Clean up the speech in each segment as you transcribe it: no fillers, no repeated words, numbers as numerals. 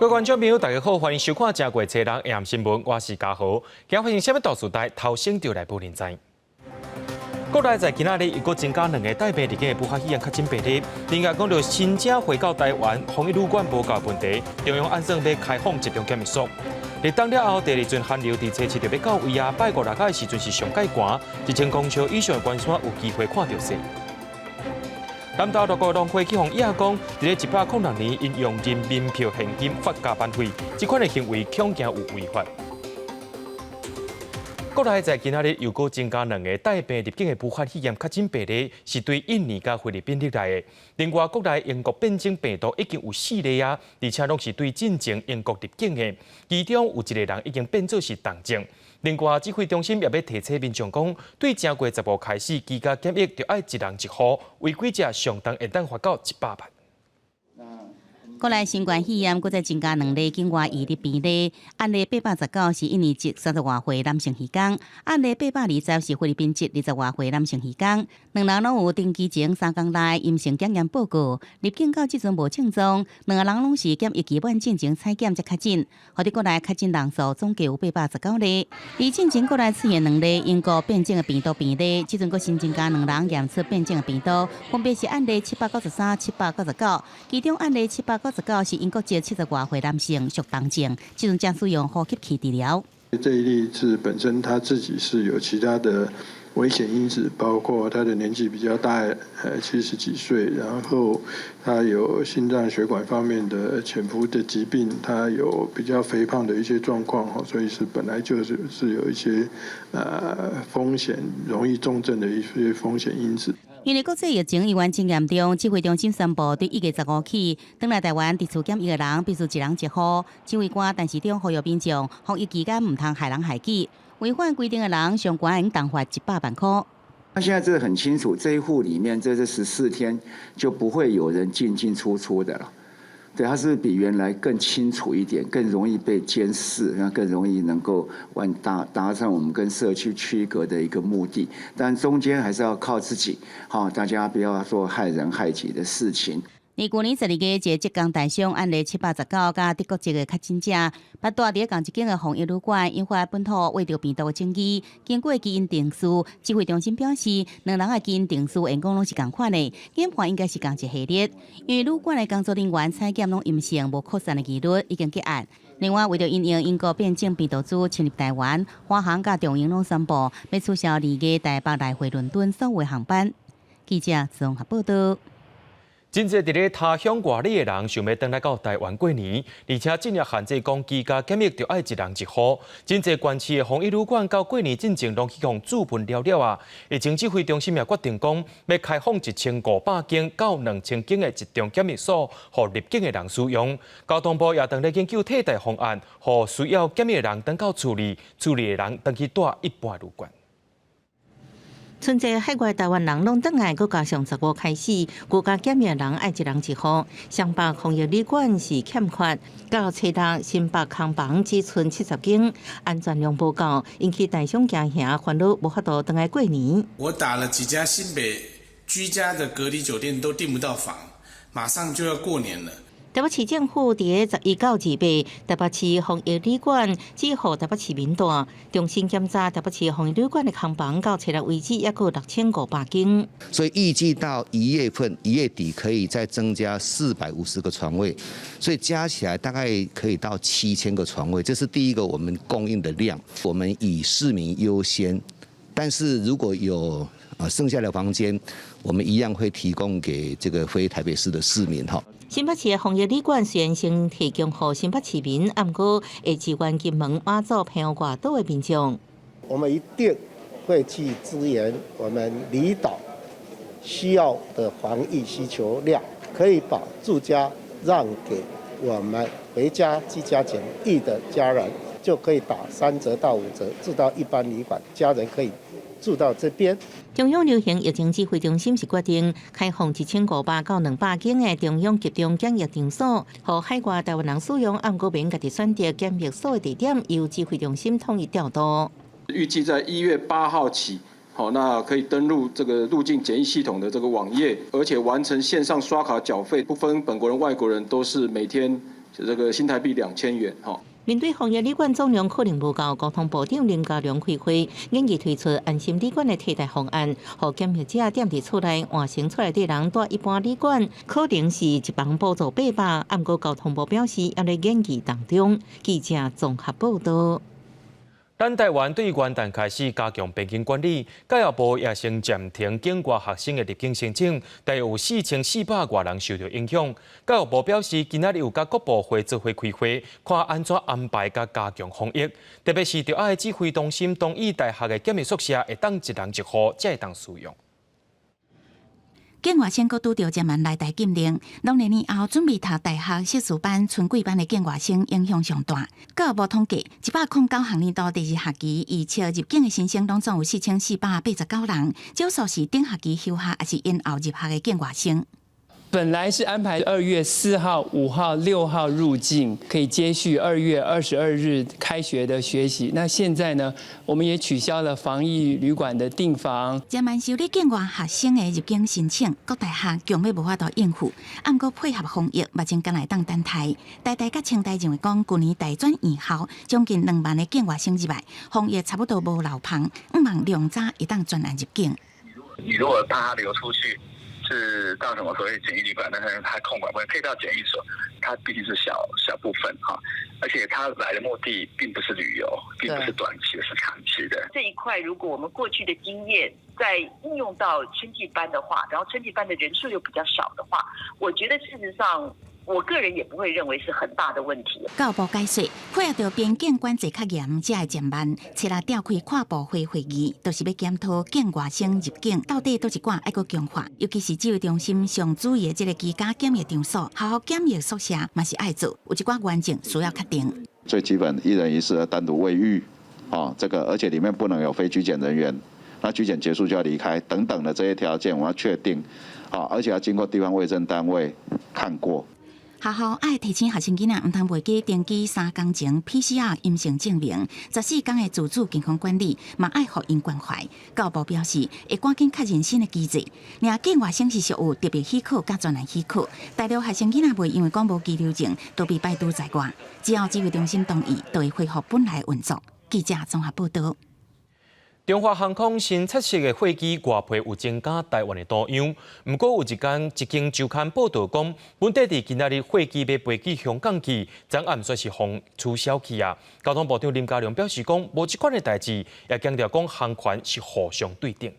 各位觀眾朋友，大家好，歡迎收看正月初六晚新聞，我是嘉豪。今日發生啥物大事代，頭先就來報您知。國內在今仔日又閣增加兩个帶病入境的武漢肺炎確診病例，另外講著新者回到台灣防疫旅館無夠問題，中央按算欲開放集中檢疫所。立冬了後，第二陣寒流佇初七就欲到位啊！拜五六的時陣是上蓋寒，1000公尺以上的關山有機會看著雪。南投六個農會去予野講，佇咧106年，𪜶用人民票現金發加班費，這款的行為恐驚有違法。國內在今仔日又閣增加兩个帶病入境的武漢肺炎確診病例，是對印尼佮菲律賓入來的。另外，國內英國變種病毒已經有四例啊，而且攏是對進前英國入境的，其中有一個人已經變做是重症。另外，指揮中心也欲提醒民眾講，對正月十五開始，居家檢疫就愛一人一戶，違規者上重會當罰到100萬。國內新冠肺炎閣再增加兩例境外移入病例，案例819是印尼籍30外歲男性漁工，案例820是菲律賓籍20外歲男性漁工，兩人攏有登機前3工內陰性檢驗報告，入境到這陣無症狀，兩个人攏是檢疫期滿進前採檢才確診，予佇國內確診人數總計有819例。而進前國內出現兩例英國變種的病毒病例，這陣閣新增加兩人驗出變種的病毒，分別是案例793、799，其中案例799是英國籍70外歲男性，屬重症，這陣正使用呼吸器治療。這一例是本身他自己是有其他的危險因子，包括他的年紀比較大，70幾歲，然後他有心臟血管方面的潛伏的疾病，他有比較肥胖的一些狀況，所以是本來就是是有一些風險，容易重症的一些風險因子。因為國際疫情猶原真嚴重，指揮中心宣布對1月15起，轉來台灣佇厝檢疫的人必須一人一戶。指揮官陳時中呼籲民眾，防疫期間毋通害人害己，違反規定的人上懸會當罰100萬塊。他現在這個很清楚，這一戶裡面這14天就不會有人進進出出的了。對，他是比原來更清楚一點，更容易被監視，那更容易能夠完達達成我們跟社區區隔的一個目的。但中間還是要靠自己，好，大家不要做害人害己的事情。而舊年12月，一个浙江台商案例719佮德國籍的確診者，捌蹛佇仝一間的防疫旅館，引發本土未著病毒的爭議。經過基因定序，指揮中心表示，兩人的基因定序結果攏是仝款的，研判應該是仝一系列。因為旅館的工作人員採檢攏陰性，無擴散的疑慮，已經結案。另外，為著因應英國變種病毒株侵入台灣，華航佮長榮攏宣布欲取消2月台北來回倫敦所有航班。記者綜合報道。真濟佇咧他鄉外里的人想欲轉來到台灣過年，而且進入限制講居家檢疫就愛一人一戶。真濟縣市的防疫旅館到過年進前攏去予注噴了了啊！疫情指揮中心也決定講，欲開放1500間到2000間的集中檢疫所，予入境的人使用。交通部也正咧研究替代方案，予需要檢疫的人轉到厝裡，厝裡的人轉去蹛一般旅館。春節海外台灣人攏轉來，閣加上十五開始，居家檢疫人愛一人一戶。雙北防疫旅館是欠缺，到初六新北空房只賰70間，安全量無夠，引起台商驚嚇，煩惱無法度轉來過年。我打了幾家新北居家的隔離酒店都訂不到房，馬上就要過年了。台北市政府佇11到28，台北市防疫旅館只予台北市民蹛，重新檢查台北市防疫旅館的空房，到初六為止，猶閣有6500間。所以預計到1月份1月底可以再增加450個床位，所以加起來大概可以到7000個床位。這是第一個我們供應的量。我們以市民優先，但是如果有剩下的房間，我們一樣會提供給這個非台北市的市民哈。新北市的防疫旅館雖然先提供予新北市民，毋過會支援金門、馬祖、澎湖外島的民眾。我們一定會去支援我們離島需要的防疫需求量，可以把住家讓給我們回家居家檢疫的家人，就可以打3折到5折，住到一般旅館，家人可以住到這邊。中央流行疫情指揮中心是決定開放1500到200間的中央集中檢疫場所，予海外台灣人使用，毋過免家己選擇檢疫所的地點，由指揮中心統一調度。預計在1月8號起，好，那可以登錄這個入境檢疫系統的這個網頁，而且完成線上刷卡繳費，不分本國人、外國人，都是每天這個新台幣2000元，哈。面對防疫旅館總量可能無夠，交通部長林佳龍開會，研議推出安心旅館的替代方案，予檢疫者踮佇厝內換成厝內底人蹛一般旅館，可能是一房補助800。毋過交通部表示，猶咧研議當中。記者綜合報道。咱台灣對元旦開始加強邊境管理，教育部也先暫停境外學生的入境申請，大約有4400外人受著影響。教育部表示，今仔日有佮各部會做伙開會，看按怎安排佮加強防疫，特別是著愛指揮中心同意大學的檢疫宿舍會當一人一戶，才會當使用。境外生閣拄著遮慢來台禁令，農曆年後準備讀大學碩士班、春季班的境外生影響上大。教育部統計，109學年度第二學期預測入境的新生攏總有4489人，少數是頂學期休學，抑是延後入學的境外生。本來是安排2月4號、5號、6號入境，可以接續2月22日開學的學習。那現在呢，我們也取消了防疫旅館的訂房。遮慢受理境外學生的入境申請，各大學強欲無法度應付，毋過配合防疫，目前敢若會當等待。台大佮清大認為講，舊年大專院校將近2萬個境外生入來，防疫差不多無漏縫，向望量早會當全案入境。你如果怕他流出去，是到什麼所謂檢疫旅館，但是他控管不可以到檢疫所，它畢竟是小小部分哈，而且他來的目的並不是旅遊，並不是短期的，是長期的。這一塊如果我們過去的經驗再應用到春季班的話，然後春季班的人數又比較少的話，我覺得事實上，我個人也不會認為是很大的問題。教育部解釋，配合著邊境管制較嚴，才會漸慢。初六召開跨部會會議，就是欲檢討境外生入境到底佗一掛愛閣強化，尤其是指揮中心上注意的這个居家檢疫場所、學校檢疫宿舍嘛是愛做，有一寡原則需要確定。最基本一人一室單獨衛浴，啊，這個而且裡面不能有非居檢人員，那居檢結束就要離開等等的這些條件，我要確定，啊，而且要經過地方衛生單位看過。學校愛提醒學生囡仔，毋通袂記登記3工前 PCR 陰性證明，14工的自主健康管理嘛愛予𪜶關懷。教育部表示，會趕緊確認新的機制。若境外生是屬有特別許可佮專案許可，大陸學生囡仔袂因為講無居留證，都被排除在外。只要指揮中心同意，就會恢復本來運作。記者綜合報道。中華航空新測試的貨機外皮有增加台灣的圖樣，毋過有一間一間週刊報導講，本地佇今仔日貨機欲飛去香港去，昨暗煞是予取消去啊。交通部長林佳龍表示講，無這款的代誌，也強調講航權是互相對等的。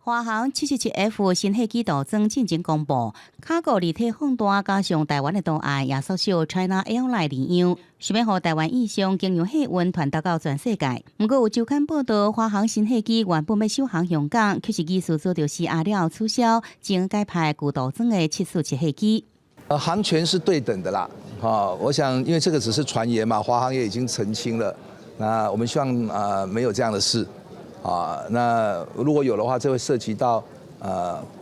華航777F 新客機塗裝進前公布，卡個立體放大加上台灣的圖案，也縮小 China Airline 樣，想欲予台灣意象經由貨運傳達到全世界。毋過有週刊報導，華航新客機原本欲首航香港，卻是技術做著施壓了取消，轉改派舊塗裝的747客機。航權是對等的啦，哈，我想因為這個只是傳言嘛，華航也已經澄清了，那我們希望啊沒有這樣的事。啊，那如果有的話，這會涉及到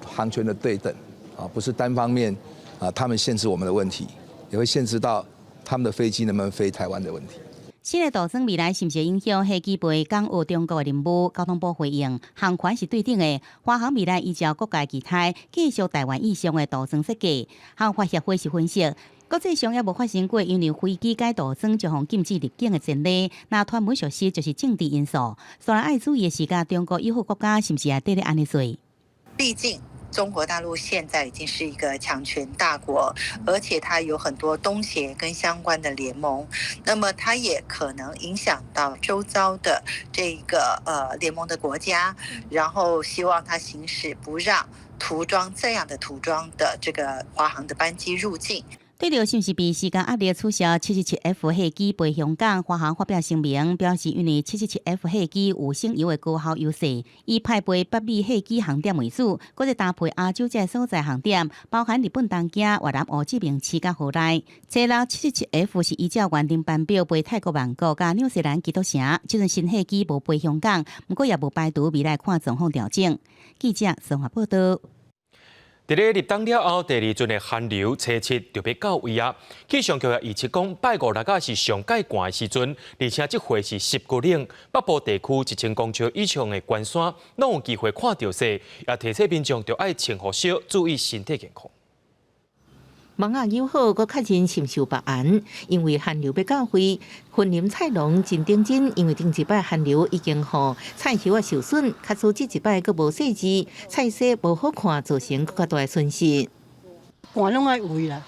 航權的對等，啊，不是單方面啊，他們限制我們的問題，也會限制到他們的飛機能不能飛台灣的問題。新的塗裝未來是毋是影響客機飛港澳中國的任務？交通部回應，航權是對等的。華航未來依照國家期待，繼續台灣意象的塗裝設計。航發協會是分析，國際上猶無發生過因為飛機改塗裝就予禁止入境的前例。若傳聞屬實就是政治因素。所以愛注意的是，佮中國友好國家是毋是也綴咧按呢做？畢竟中國大陸現在已經是一個強權大國，而且它有很多東協跟相關的聯盟，那麼它也可能影響到周遭的這個聯盟的國家，然後希望它行使不讓塗裝這樣的塗裝的這個華航的班機入境。對著是毋是被時間壓力取消777F 客機飛香港，華航發表聲明表示，因為777F 客機有省油的高效優勢，以派飛北美客機航點為主，閣再搭配亞洲這个所在航點，包含日本東京、越南胡志明市佮河內。初六777F 是依照原定班表飛泰國曼谷佮紐西蘭基督城，這陣新客機無飛香港，毋過也無排除未來看狀況調整。記者綜合報導。佇咧立冬了後，第二陣的寒流初七就欲到位啊！氣象局也預測講，拜五、六仔是上蓋寒的時陣，而且這回是濕閣冷。北部地區1000公尺以上的懸山，攏有機會看著雪，也提醒民眾著愛穿予少，注意身體健康。網仔友好，閣確認深受北安，因為寒流欲到位，雲林菜農真認真，因為頂一擺寒流已經予菜葉仔受損，假使這一擺閣無細緻，菜色無好看，造成閣較大損失。寒攏愛圍啦，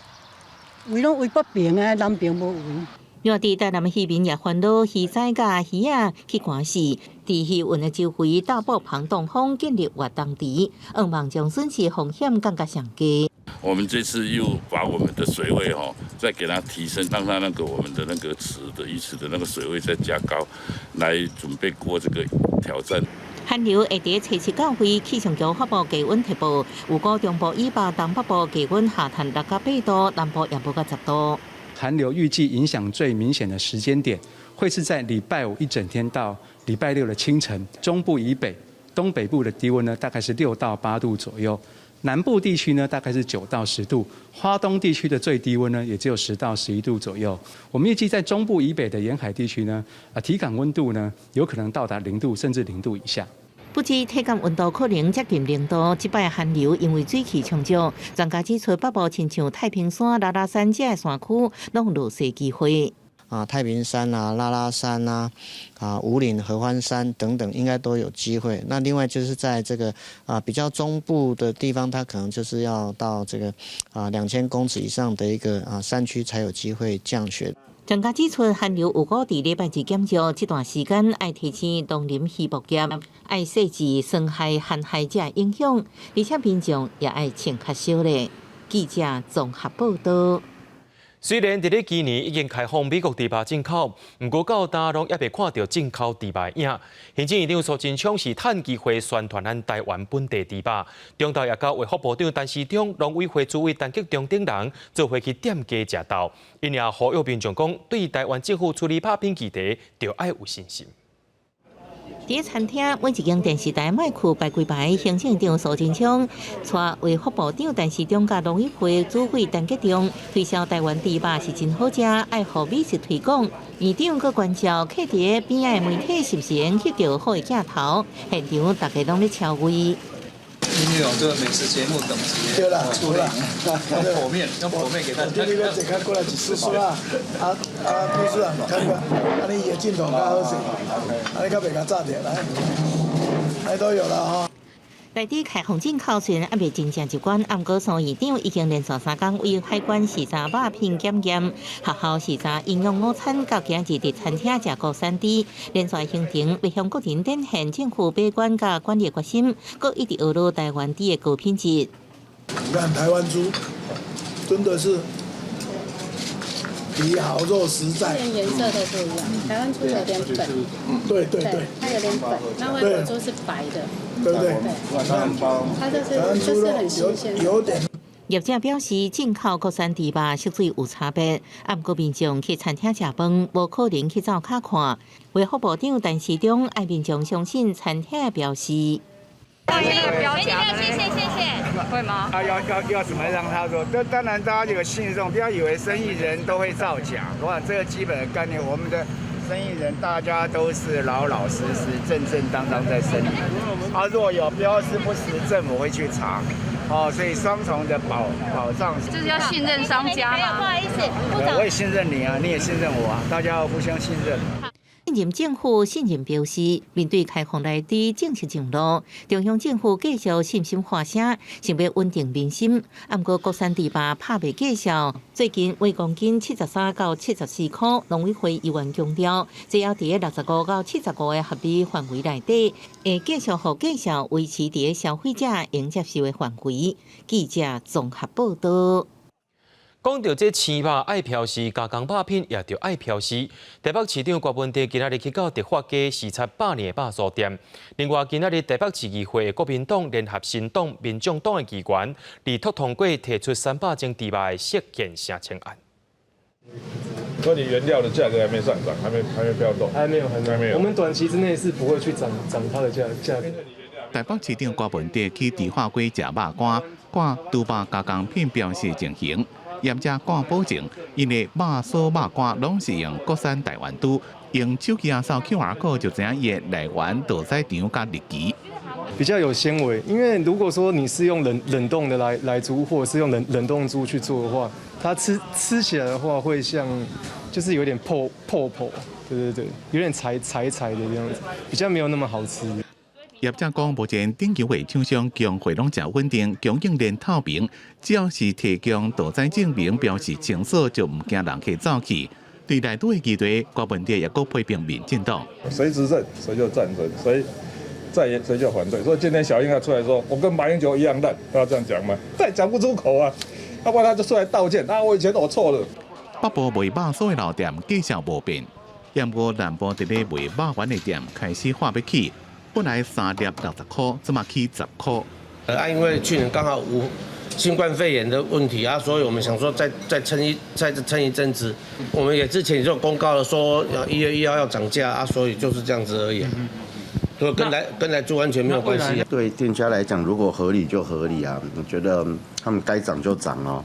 圍攏圍北邊啊，南邊無圍。另外，佇台南漁民也煩惱魚仔佮魚仔去寒死，佇魚塭的周圍大埔旁擋風建立越冬池，向望將損失風險降甲上低。我們這次又把我們的水位吼，再給它提升，讓它那個我們的那個池的魚池的那個水位再加高，來準備過這個挑戰。寒流會佇初七到位，氣象局發布低溫特報，預估中部以北、東北部低溫下探6到8度，南部也無到10度。寒流預計影響最明顯的時間點，會是在禮拜五一整天到禮拜六的清晨。中部以北、東北部的低溫呢，大概是6到8度左右；南部地區呢，大概是9到10度；花東地區的最低溫呢，也只有10到11度左右。我們預計在中部以北的沿海地區呢，體感溫度呢，有可能到達0度甚至0度以下。不止體感溫度可能接近0度，這擺寒流因為水汽充足，專家指出北部親像太平山、拉拉山這个山區，攏落雪機會。啊，太平山啊、拉拉山啊、武嶺合歡山等等，應該都有機會。那另外就是在這個比較中部的地方，它可能就是要到這個2000公尺以上的一個山區才有機會降雪。專家指出，寒流預估佇禮拜二減少，這段時間愛提醒農林漁牧業愛細緻霜害、旱害這影響，而且民眾也愛穿較少咧。記者綜合報道。雖然佇咧今年已經開放美國豬肉進口，毋過到今攏猶未看著進口豬肉的影。行政院長蘇貞昌是趁機會宣傳咱台灣本地豬肉。中晝也佮衛福部長陳時中、農委會主委陳吉仲等人做伙去店家食晝。𪜶也呼籲民眾講，對台灣政府處理肉品議題，著愛有信心。佇餐廳每一間電視台麥克排幾排，行政院長蘇貞昌帶衛福部長陳時中佮農委會主委陳吉仲推銷台灣豬肉是真好食，愛予美食推廣。院長閣關照客佇邊仔的媒體是毋是會翕著好的鏡頭，現場大家攏咧超位。因為有這個美食節目等級，對啦，出來用剖面，用剖面給大家。你欲坐較過來一絲絲啊，秘書長，看看，按呢伊的鏡頭較好勢，按呢較袂共炸著來，來都有了哈。內地開放進口雖然猶未真正入關，毋過蘇院長已經連續3工為海關視察肉品檢驗，學校視察營養午餐，到今日佇餐廳食國產豬，連續行程欲向國人展現政府把關佮管理決心，閣一直學落台灣豬的高品質。你看台灣豬，真的是皮好肉實在，顏色都不一樣，台灣豬有點粉，對對對，它有點粉，那外國豬是白的。對不對？它就是很新鮮。有點。業者表示，進口國產豬肉色水有差別，毋過民眾去餐廳食飯，無可能去灶跤看。衛福部長陳時中愛民眾相信餐廳的標示。那個標價，謝謝謝謝，會嗎？啊，要怎麼讓他說？這當然大家有信用，不要以為生意人都會造假。我想這個基本的概念，我們的生意人大家都是老老實實、正正當當在生意。啊，若有標示不實，政府會去查。哦，所以雙重的保障。就是要信任商家嘛。不好意思，我也信任你啊，你也信任我啊，大家要互相信任。信任政府，信任標示，面對開放內地正式上路，中央政府繼續信心發聲，想欲穩定民心。毋過國產豬肉拍賣繼續，最近每公斤73到74塊，農委會議員強調，只要佇65到75的合理範圍內底，會繼續予繼續維持佇消費者應接受的範圍。記者綜合報道。講著這生肉愛標示，加工肉品也著愛標示。台北市長郭文哲今仔日去到迪化街視察百年的肉酥店。另外，今仔日台北市議會的國民黨聯合新黨、民眾黨的議員，力拓通過提出300種豬肉的釋憲聲請案。所以你原料的價格還沒上漲，還沒飆動，還沒有，還沒有。我們短期之內是不會去漲它的價格。台北市長郭文哲去迪化街食肉乾，掛豬肉加工品標示情形。業者敢保證，𪜶的肉酥肉乾攏是用國產台灣豬，用手機仔掃 QR code 就知影伊的來源、屠宰場佮日期。比較有鮮味，因為如果說你是用冷凍的來豬，或者是用冷凍豬去做的話，它吃起來的話會像，就是有點破破破，對對對，有點柴柴柴的這樣子，比較沒有那麼好吃。業者講，目前頂級的廠商供貨攏誠穩定，供應鏈透明，只要是提供屠宰證明，標示清楚，就毋驚人客走去。對萊豬的議題，郭文哲也閣批評民進黨。誰執政誰就贊成，誰在野誰就反對。所以今天小英要出來說，我跟馬英九一樣爛，他要這樣講嗎？他也講不出口啊，要不然他就出來道歉。啊，我以前我錯了。北部賣肉酥的老店價數無變，不過南部佇咧賣肉圓的店開始喊欲起。本來三粒60箍，這馬起10箍。啊，因為去年剛好有新冠肺炎的問題啊，所以我們想說再撐一陣子。我們也之前就公告了，說1月1號要漲價啊，所以就是這樣子而已。所以跟萊豬完全沒有關係。對店家來講，如果合理就合理啊，我覺得他們該漲就漲哦。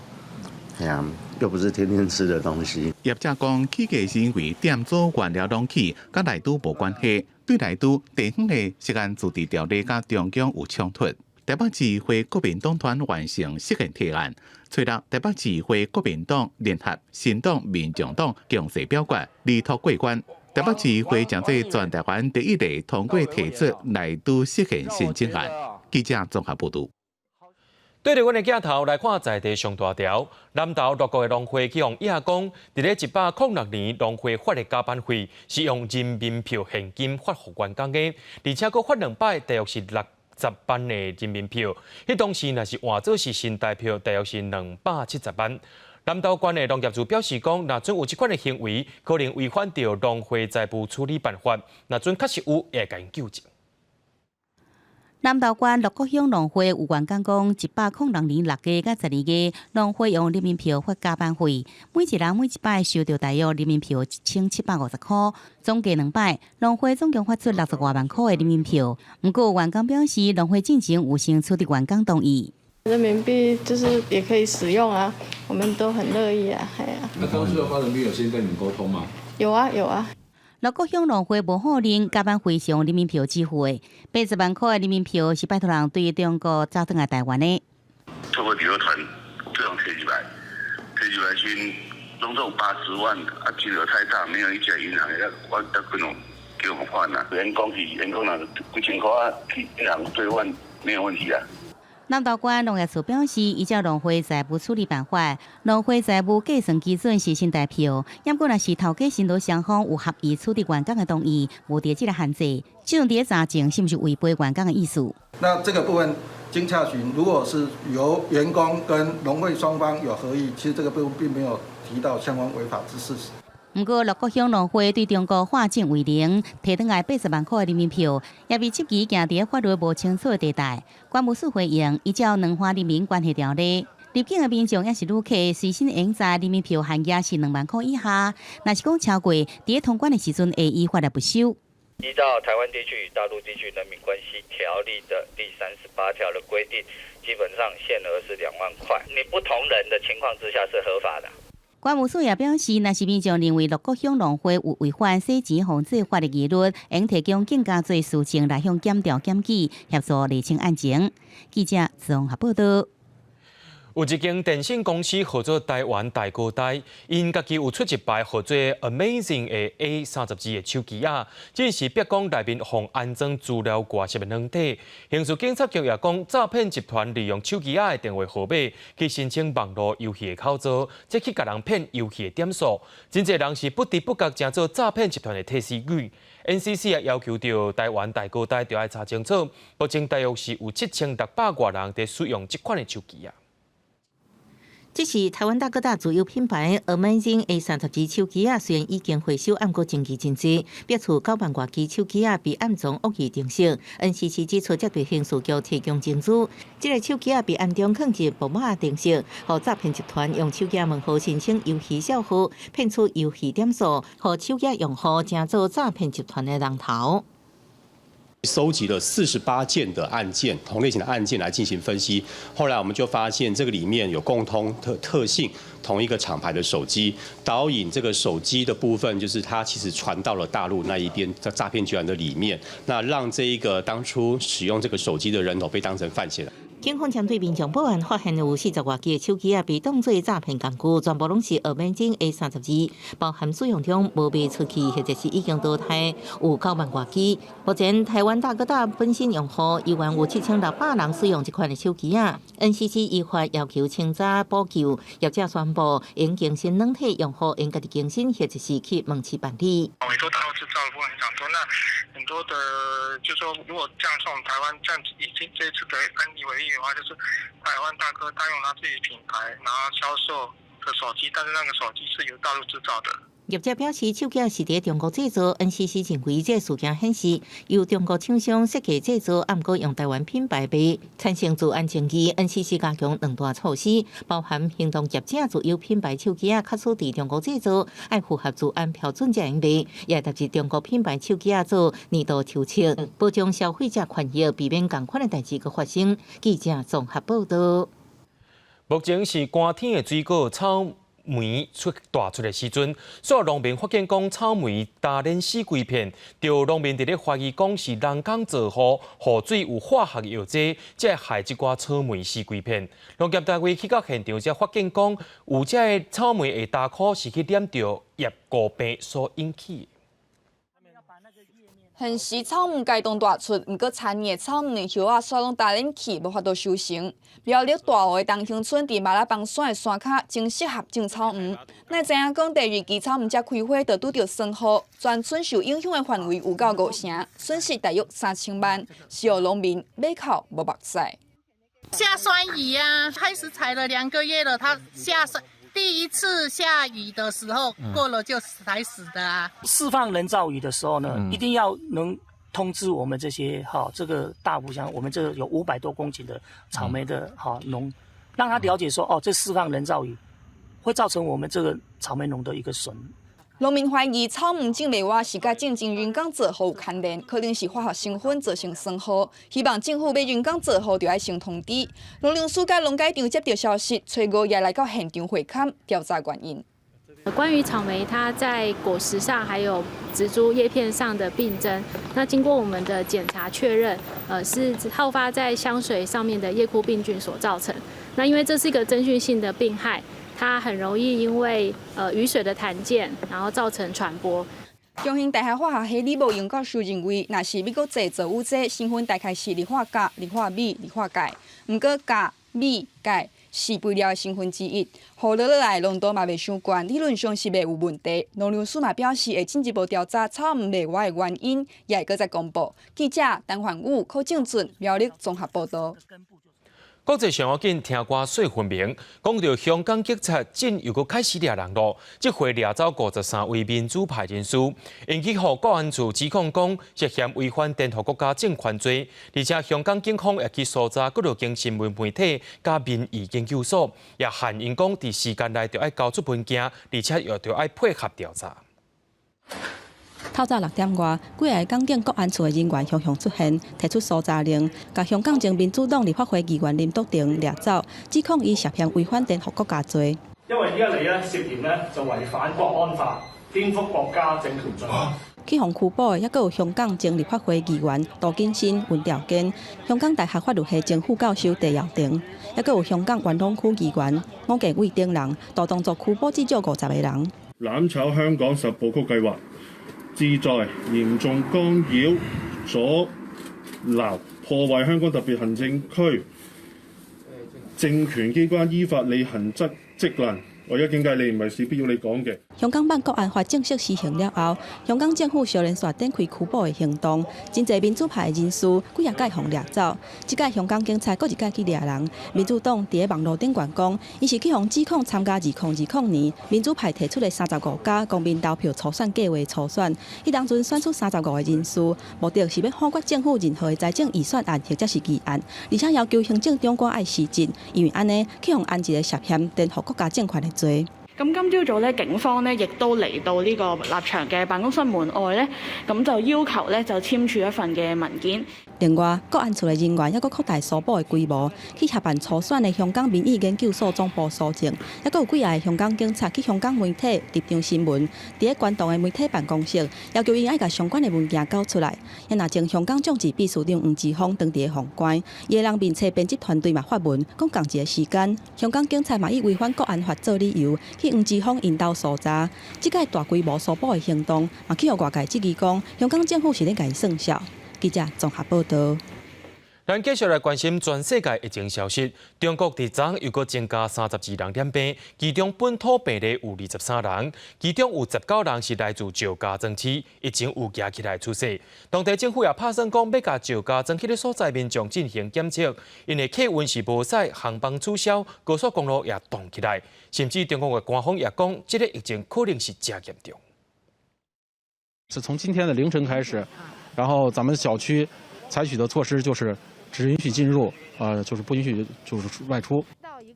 係啊，又不是天天吃的東西。業者講起價是因為店租原料攏起，佮萊豬無關係。對萊豬地方的食安自治條例佮中央有衝突。台北市會國民黨團完成釋憲提案，初六台北市會國民黨聯合新黨、民眾黨強勢表決，力拓過關。台北市會將做全台灣第一例通過提出萊豬釋憲申請案。記者綜合報導。對著阮的鏡頭來看，在地上大條，南投六股的農會去予伊講，佇咧106年農會發的加班費是用人民票現金發予員工的，而且閣發兩擺，大約是60萬的人民票。彼當時若是換做是新台票，大約是270萬。南投縣的農業處表示講，若準有這款的行為，可能違反著農會財務處理辦法，若準確實有，會共𪜶糾正。南投縣六股鄉農會有員工講，106年6月佮12月，農會用人民票發加班費，每一人每一擺收著大約人民票1750箍，總計兩擺，農會總共發出60外萬箍的人民票。毋過員工表示，農會進前有先取得員工同意。人民幣就是也可以使用啊，我們都很樂意啊，係啊。那當初要發人民幣有先跟你們溝通嗎？有啊，有啊。六股鄉農會無否認加班費是用人民票支付的，80萬箍的人民票是拜託人對中國走轉來台灣的。透過旅遊團這樣提入來，提入來時，攏總80萬啊，金額太大，沒有一家銀行會我得可能給我們換啊。員工去員工若幾千塊啊，去銀行兌換沒有問題啊。南投縣農業處表示，依照農會財務處理辦法，農會財務計算基準是新台票，毋過若是頭家辛勞雙方有合意取得員工的同意，無佇這个限制。這種佇查證是毋是違背員工的意思？那這個部分經查詢，如果是由員工跟農會雙方有合意，其實這個部分並沒有提到相關違法之事實。毋過，六股鄉農會對中國化整為零，提轉來80萬箍的人民票，也被質疑行佇法律無清楚的地帶。關務署回應，依照兩岸人民關係條例，入境的民眾抑是旅客，隨身會載人民票限額是2萬箍以下，若是講超過，佇通關的時陣會依法來沒收。依照《台灣地區與大陸地區人民關係條例》的第38條的規定，基本上限額是2萬塊。你不同人的情況之下是合法的。關務署也表示，若是民眾認為六股鄉農會有違反洗錢防制法的疑慮，應提供更加濟書證來向檢調檢舉，協助釐清案情。記者綜合報道。有一間電信公司號做台灣大哥大，𪜶家己有出一排號做 Amazing 的 A32的手機仔，只是逼講內面予安裝資料外洩的軟體。刑事警察局也講，詐騙集團利用手機仔的電話號碼去申請網路遊戲的口座，再去共人騙遊戲的點數。真濟人是不知不覺成做詐騙集團的替死鬼。NCC 也要求著台灣大哥大著愛查清楚，目前大約是有7600外人佇使用這款的手機仔。這是台灣大哥大主要品牌 Amazing A32手機仔，雖然已經回收，毋過爭議真濟，別處9萬外支手機仔被暗裝惡意程式。NCC 指出，這對刑事局提供證據，這个手機仔被暗中囥入木馬程式，予詐騙集團用手機門號申請遊戲帳號，騙取遊戲點數，予手機用戶成做詐騙集團的人頭。收集了48件的案件，同類型的案件來進行分析。後來我們就發現，這個裡面有共通特性，同一個廠牌的手機導引這個手機的部分，就是它其實傳到了大陸那一邊，在詐騙集團的裡面，那讓這一個當初使用這個手機的人頭被當成犯嫌。警方針對民眾報案，發現有40外支的手機仔被當做詐騙工具，全部攏是澳門種 A 32，包含使用中無賣出去或者是已經淘汰，有9萬外支。目前台灣大哥大本身用戶依然有7600人使用這款的手機仔。NCC 依法要求清查補救，業者宣布應更新軟體，用戶應家己更新或者是去門市辦理。委託大陸製造的部分很多，那很多的，就說如果這樣從台灣這樣以這次的案例為例的話，就是台灣大哥大用他自己品牌，然後銷售的手機，但是那個手機是由大陸製造的。業者表示，手機是佇中國製造，NCC 認為這事件顯示由中國廠商設計製造，毋過用台灣品牌賣，產生資安爭議。NCC 加強兩大措施，包含行動業者自有品牌手機仔，確實佇中國製造，愛符合資安標準才會用賣，也特別中國品牌手機仔做年度抽測，保障消費者權益，避免仝款的代誌閣發生。記者綜合報導。目前是寒天的水果草莓出大出的時陣，所有農民發現講草莓焦輪死規片，著農民佇咧懷疑講是人工造雨，雨水有化學藥劑，才會害這寡草莓死規片。農業單位去到現場才發現講，有這个草莓的焦枯是去染著葉枯病所引起。現時草莓該當大出，毋過田裡的草莓葉仔煞攏焦輪去，無法度收成。苗栗大湖的東興村佇馬拉邦山的山跤，真適合種草莓。哪知影講第二季草莓才開花，就拄著霜雨，全村受影響的範圍有夠五成，損失大約3000萬，是予農民馬哭無目屎。下酸雨啊，開始採了2個月了，它下酸。第一次下雨的時候過了就才死的啊。釋放人造雨的時候呢，一定要能通知我們這些哈，這個大湖鄉，我們這個有500多公頃的草莓的哈農，讓他了解說，哦，這釋放人造雨會造成我們這個草莓農的一個損。農民懷疑草莓種袂活是佮進前人工造雨有牽連，可能是化學成分造成霜雨。希望政府欲人工造雨，就愛先通知。農糧署佮農改場接到消息，初五也來到現場會勘調查原因。關於草莓，它在果實上還有植株葉片上的病徵，那經過我們的檢查確認，是好發在香水上面的葉枯病菌所造成。那因為這是一個真菌性的病害。它很容易因為雨水的彈濺，然後造成傳播。中興大學化學系李慕英教授認為，若是欲閣製造雨劑，成分大概是氯化鉀、氯化鎂、氯化鈣。毋過鉀、鎂、鈣是肥料的成分之一，雨落落來濃度嘛袂傷懸，理論上是袂有問題。農糧署嘛表示會進一步調查草莓袂活的原因，也會閣再公布。記者陳焕武、柯正俊、苗栗綜合報導。國際上要緊聽歌細分明，講著香港警察竟又閣開始掠人囉。這回掠走53位民主派人士，𪜶去予國安處指控講涉嫌違反顛覆國家政權罪，而且香港警方也去搜查幾多間新聞媒體佮民意研究所，也限𪜶講佇時間內著愛交出文件，而且又著愛配合調查。透早6點外，幾个港警國安處的人員雄雄出現，提出搜查令，共香港前民主黨立法會議員林卓廷掠走，指控伊涉嫌違反顛覆國家罪。因為而家你咧涉嫌咧就違反國安法，顛覆國家政權罪。去予拘捕的，猶閣有香港前立法會議員涂謹申、尹兆堅，香港大學法律系前副教授戴耀廷，猶閣有香港元朗區議員伍健偉等人，大動作拘捕至少50個人。攬炒香港十部曲計劃，旨在嚴重干擾、阻撓、破壞香港特別行政區政權機關依法履行職能。我而家警戒你唔係事必要你講嘅。香港版國安法正式施行了後，香港政府相連續展開拘捕的行動，真濟民主派的人士幾仔擺予掠走。這擺香港警察閣一擺去掠人，民主黨佇咧網路頂懸講，𪜶是去予指控參加2020年民主派提出的35加公民投票初選計劃初選，彼當陣選出35個人士，目的是欲否決政府任何的財政預算案或者是議案，而且要求行政長官愛辭職，因為按呢去予按一个涉嫌顛覆國家政權的罪。咁咁今朝早咧，警方咧亦都嚟到呢個立場嘅辦公室門外咧，咁就要求咧就簽署一份嘅文件。另外，國安處的人員抑閣擴大搜捕的規模，去協辦初選的香港民意研究所總部搜證，抑閣有幾个香港警察去香港媒體立場新聞，佇咧關東的媒體辦公室，要求𪜶愛共相關的文件交出來。若前香港眾志秘書長黃之鋒當佇咧封關，伊的人面冊編輯團隊嘛發文講仝一个時間，香港警察嘛以違反國安法做理由，去黃之鋒𪜶兜搜查。這擺大規模搜捕的行動，嘛去予外界質疑講，香港政府是咧共伊算數。記者綜合報道。咱繼續來關心全世界疫情消息。中國佇昨又閣增加32人染病，其中本土病例有23人，其中有19人是來自石家莊市，疫情有行起來趨勢。當地政府也拍算講，欲共石家莊彼个所在民眾進行檢測，因為客運是無駛，航班取消，高速公路也凍起來，甚至中國的官方也講，這个疫情可能是誠嚴重。是從今天的凌晨開始，然後咱們小區採取的措施就是只允許進入，就是不允許就是外出。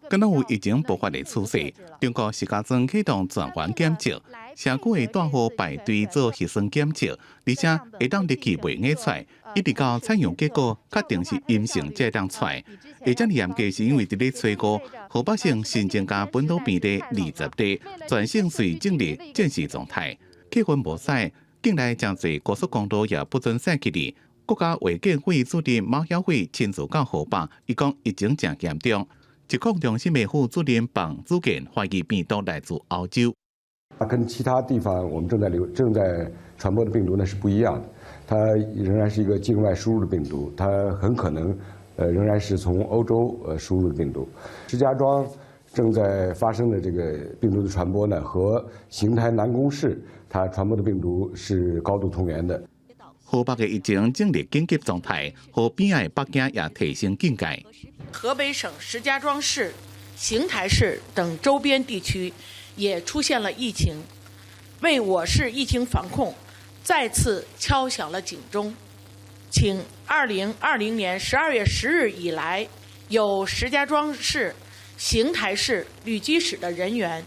敢若有疫情爆發的趨勢，中國石家莊啟動全員檢測，社區的大戶排隊做核酸檢測，而且會當入去袂用出來，一直到採樣結果確定是陰性才會當出來。會遮爾嚴格是因為佇咧初五，河北省新增加本土病例20例，全省遂進入戰時狀態，客運無駛，境內誠濟高速公路也不准駛入去。國家衛健委主任馬曉偉親自到河北，伊講疫情誠嚴重。疾控中心的副主任彭祖建懷疑病毒來自歐洲。跟其他地方我們正在流正在傳播的病毒呢是不一樣的，它仍然是一個境外輸入的病毒，它很可能仍然是從歐洲輸入的病毒。石家莊正在發生的這個病毒的傳播呢，和邢台南宮市它傳播的病毒是高度同源的。河北的疫情進入緊急狀態，河邊的北京也提升警戒。河北省石家莊市、邢台市等周邊地區也出現了疫情，為我市疫情防控再次敲響了警鐘。請2020年12月10日以來有石家莊市、邢台市旅居史的人員，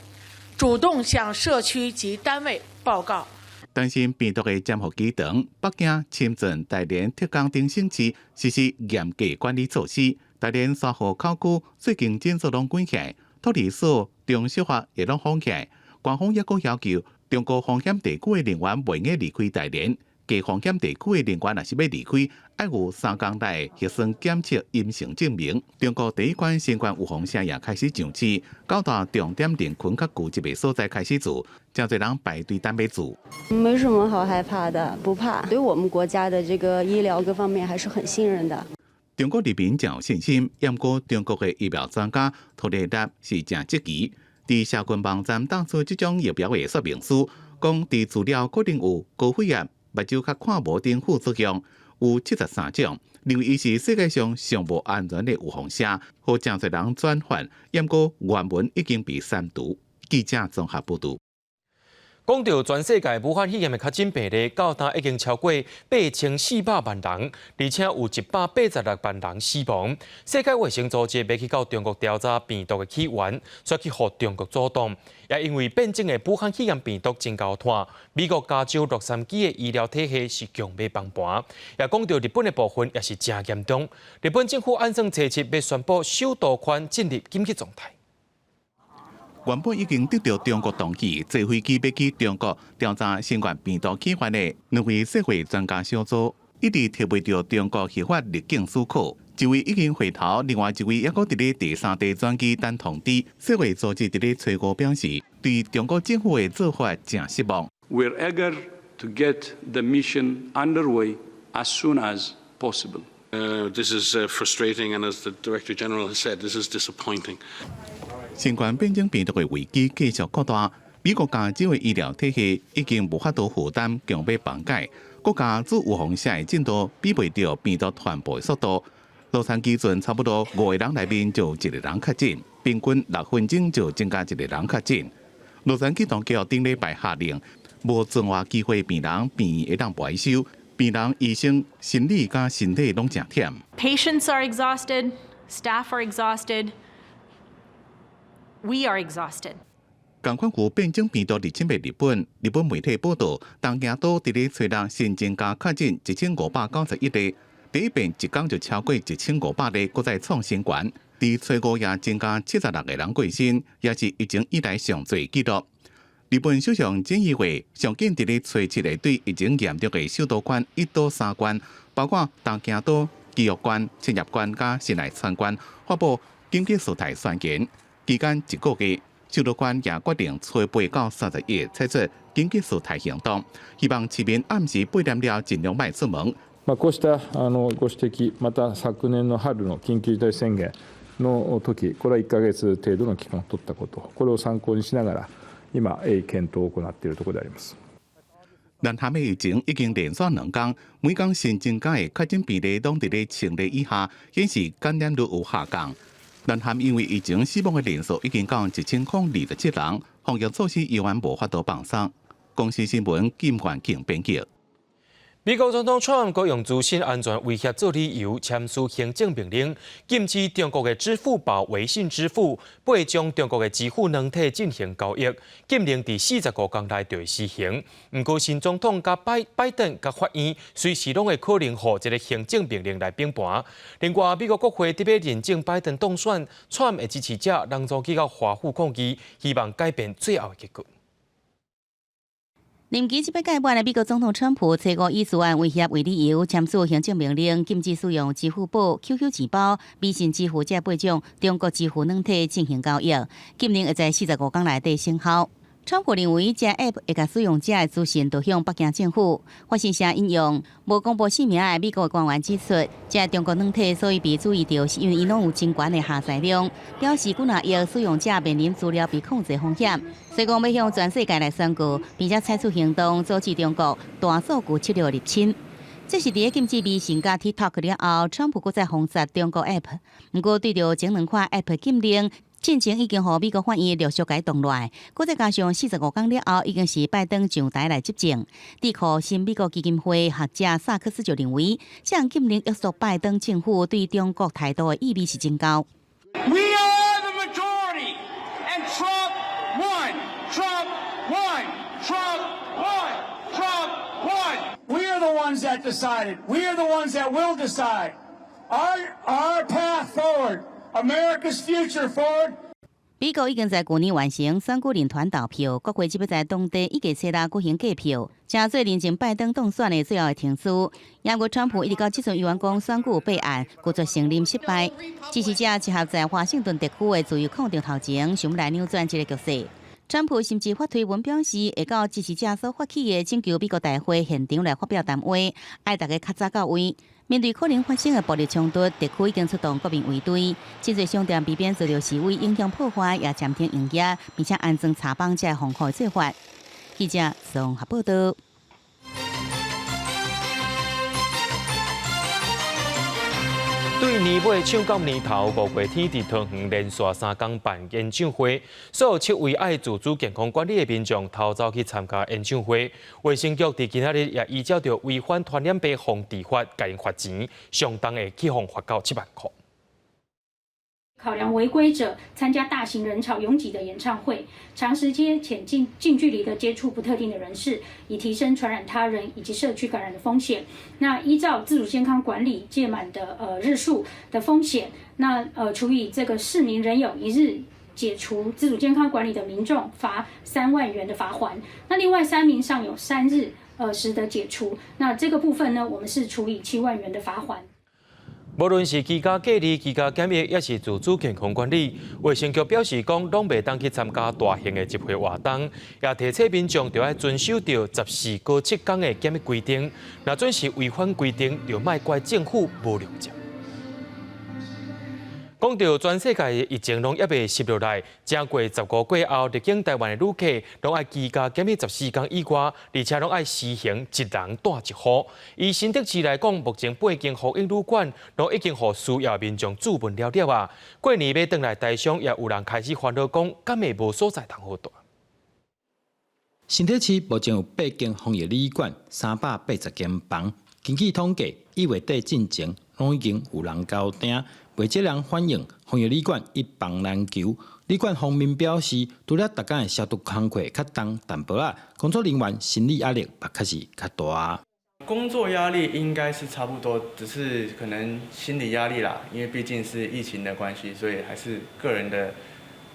主動向社區及單位報告。擔心病毒的潛伏期長，北京、深圳、大連、浙江等省市實施嚴格管理措施。大連沙河口區最近診所攏關起來，托兒所、中小學也攏封起來。官方抑閣要求中高風險地區的人員袂用離開大連，低風險地區的人員若是欲離開，愛有3工內核酸檢測陰性證明。中國第一款新冠預防針也開始上市，九大重點人群較聚集的所在開始注，誠濟人排隊等欲注。沒什麼好害怕的，不怕。對我們國家的這個醫療各方面還是很信任的。中國人民誠有信心，毋過中國的疫苗專家托雷納是誠質疑，佇社群網站打出這種疫苗的說明書，講佇治療可能有高血壓、目睭較看無等副作用，有73種，認為伊是世界上上無安全的預防針，予誠濟人轉發，毋過原文已經被刪除。記者綜合報導。講到全世界武漢肺炎的確診病例，到今已經超過8400萬人，而且有186萬人死亡。世界衛生組織欲去到中國調查病毒的起源，煞去予中國阻擋。也因為變種的武漢肺炎病毒真𠢕湠，美國加州洛杉磯的醫療體系是強欲崩盤。也講到日本的部分也是誠嚴重，日本政府按算初七欲宣布首都圈進入緊急狀態。原本已經得著中國同意，坐飛機欲去中國調查新冠病毒起源的兩位世衛專家小組，一直提袂著中國核發入境許可。一位已經回頭，另外一位猶閣佇咧第三地轉機等通知。世衛組織佇咧初五表示，對中國政府的做法誠失望。 We're eager to get the mission underway as soon as possible. This is frustrating, and as the Director General has said, this is disappointing. 新冠變種病毒的危機繼續擴大，美國加州的醫療體系已經無法度負擔，強欲崩解。國家做預防針的進度比袂著病毒傳播的速度。洛杉磯鎮差不多五個人內面就一個人確診，平均6分鐘就增加一個人確診。洛杉磯當局頂禮拜下令，無存活機會病人病院會當無愛收，病人、醫生心理佮身體攏誠忝。 Patients are exhausted, staff are exhausted, we are exhausted. 仝款有變種病毒入侵的日本，日本媒體報道，東京都佇咧初六新增加確診1591例，第一遍一工就超過1500例，閣再創新高。佇初五也增加76個人過身，也是疫情以來上濟紀錄。日本首相菅義偉上緊佇咧初七會對疫情嚴重的首都圈一都三縣，包括東京都、埼玉縣、千葉縣佮神奈川縣，發布緊急事態宣言，期間一個月。首都圈也決定初八到31採取緊急事態行動，希望市民暗時8點了盡量莫出門。まあこうしたご指摘、また昨年の春の緊急事態宣言の時、これは1か月程度の期間を取ったこと、これを参考にしながら、今検討を行っているところであります。南韓的疫情已經連續兩工，每工新增加的確診病例攏佇咧1000例以下，顯示感染率有下降。南韓因為疫情死亡的人數已經到1027人，防疫措施猶原無法度放鬆。公視新聞金環境編輯。美國總統川普用資訊安全威脅做理由，簽署行政命令，禁止中國的支付寶、微信支付，八種中國的支付軟體進行交易。禁令佇45工內就會施行。毋過新總統佮拜登佮法院隨時攏會可能予這个行政命令來反盤。另外，美國國會佇欲認證拜登當選，川普的支持者人數去到華府抗議，希望改變最後的結果。任期這欲屆滿的美國總統川普，初五以資安威脅為理由，簽署行政命令，禁止使用支付寶、QQ 錢包、微信支付這八種中國支付軟體進行交易。禁令會在45工內底生效。川普認為，這 App 會共使用者的資訊導向北京政府。法新社引用無公布姓名的美國官員指出，這中國軟體所以被注意著，是因為𪜶攏有真懸的下載量，表示幾若億使用者面臨資料被控制風險。所以講欲向全世界來宣告，並且採取行動阻止中國大數據策略入侵。這是佇咧禁止微信佮 TikTok 了後，川普閣再封殺中國 App。毋過對著前兩款 App 禁令，進前已經予美國法院陸續共擋落來，閣再加上45工了後，已經是拜登上台來執政。智庫新美國基金會學者薩克斯就認為，這項禁令約束拜登政府對中國態度的意味是真高。 We are the majority, and Trump won. Trump won. Trump won. Trump won. We are the ones that decided. We are the ones that will decide. Our path forward. America's future forward. 美國已經在舊年完成選舉人團投票，國會這欲在當地預計初六舉行計票，成做認證拜登當選的最後的程序。毋過川普一直到這陣猶原講選舉有弊案，拒絕承認失敗。支持者集合在華盛頓特區的自由廣場頭前，想欲來扭轉這個局勢。川普甚至發推文表示，會到支持者所發起的拯救美國大會現場來發表談話，愛大家較早到位。面對可能發生的暴力衝突，特區已經出動國民衛隊，真濟商店避免遭著示威影響破壞，也暫停營業，並且安裝查幫這防護做法。記者綜合報道。對年尾唱到年頭，五月天佇桃園連續3工辦演唱會，所有7位愛自主健康管理的民眾偷走去參加演唱會。衛生局佇今仔日也依照著違反傳染病防治法，共𪜶罰錢，相當會去予罰到7萬箍。考量違規者參加大型人潮擁擠的演唱會，長時間且近距離的接觸不特定的人士，以提升傳染他人以及社區感染的風險。那依照自主健康管理屆滿的日數的風險，那處以這個市民仍有一日解除自主健康管理的民眾，罰3萬元的罰鍰。那另外3名尚有3日時得解除。那這個部分呢，我們是處以7萬元的罰鍰。無論是居家隔離、居家檢疫，抑是自主健康管理，衛生局表示講，攏袂當去參加大型的集會活動，也提醒民眾著愛遵守著14過7工的檢疫規定。若準是違反規定，就莫怪政府無良策。講著全世界疫情攏猶未息落來，經過15過後，入境台灣的旅客攏愛居家檢疫14工以外，而且攏愛實行一人帶一戶。以新竹市來講，目前八間防疫旅館攏已經予需要民眾注文了了啊。過年欲轉來台商，也有人開始煩惱講，敢會無所在通好蹛。新竹市目前有八間防疫旅館，380間房。根據統計，1月底進前，攏已經有人交訂。袂少人反映防疫旅館一房難求。旅館方面表示，除了逐工的消毒工課較重淡薄仔，工作人員心理壓力嘛確實較大。工作壓力應該是差不多，只是可能心理壓力啦，因為畢竟是疫情的關係，所以還是個人的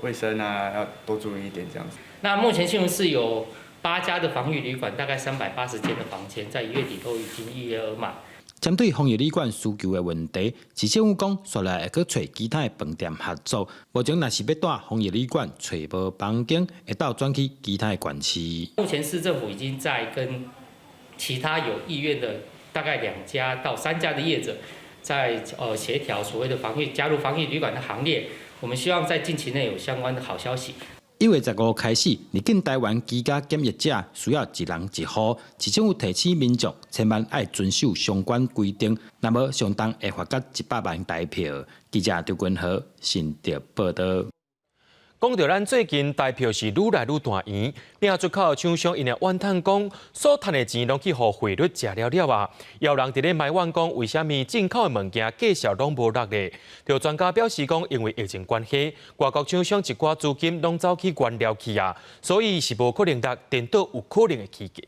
衛生啊要多注意一點這樣子。那目前新竹市有8家的防疫旅館，大概380間的房間，在1月底都已經預約額滿。針對防疫旅館需求的問題，市政府講，紲來會閣揣其他的飯店合作。目前若是欲蹛防疫旅館，揣無房間，會當轉去其他的縣市。目前市政府已經在跟其他有意願的大概2家到3家的業者，在協調所謂的防疫加入防疫旅館的行列。我們希望在近期內有相關的好消息。1月15開始，入境台灣居家檢疫者需要一人一戶。市政府提醒民眾，千萬愛遵守相關規定，若無上重會罰到100萬台票。記者張君和新竹報導。講著咱最近台票是愈來愈大圓，領出口廠商𪜶怨嘆講，所趁的錢攏去予匯率食了了啊！有人佇咧埋怨講，為啥物進口的物件價數攏無落咧？著專家表示講，因為疫情關係，外國廠商一寡資金攏走去原料去啊，所以是無可能落，顛倒有可能會起價。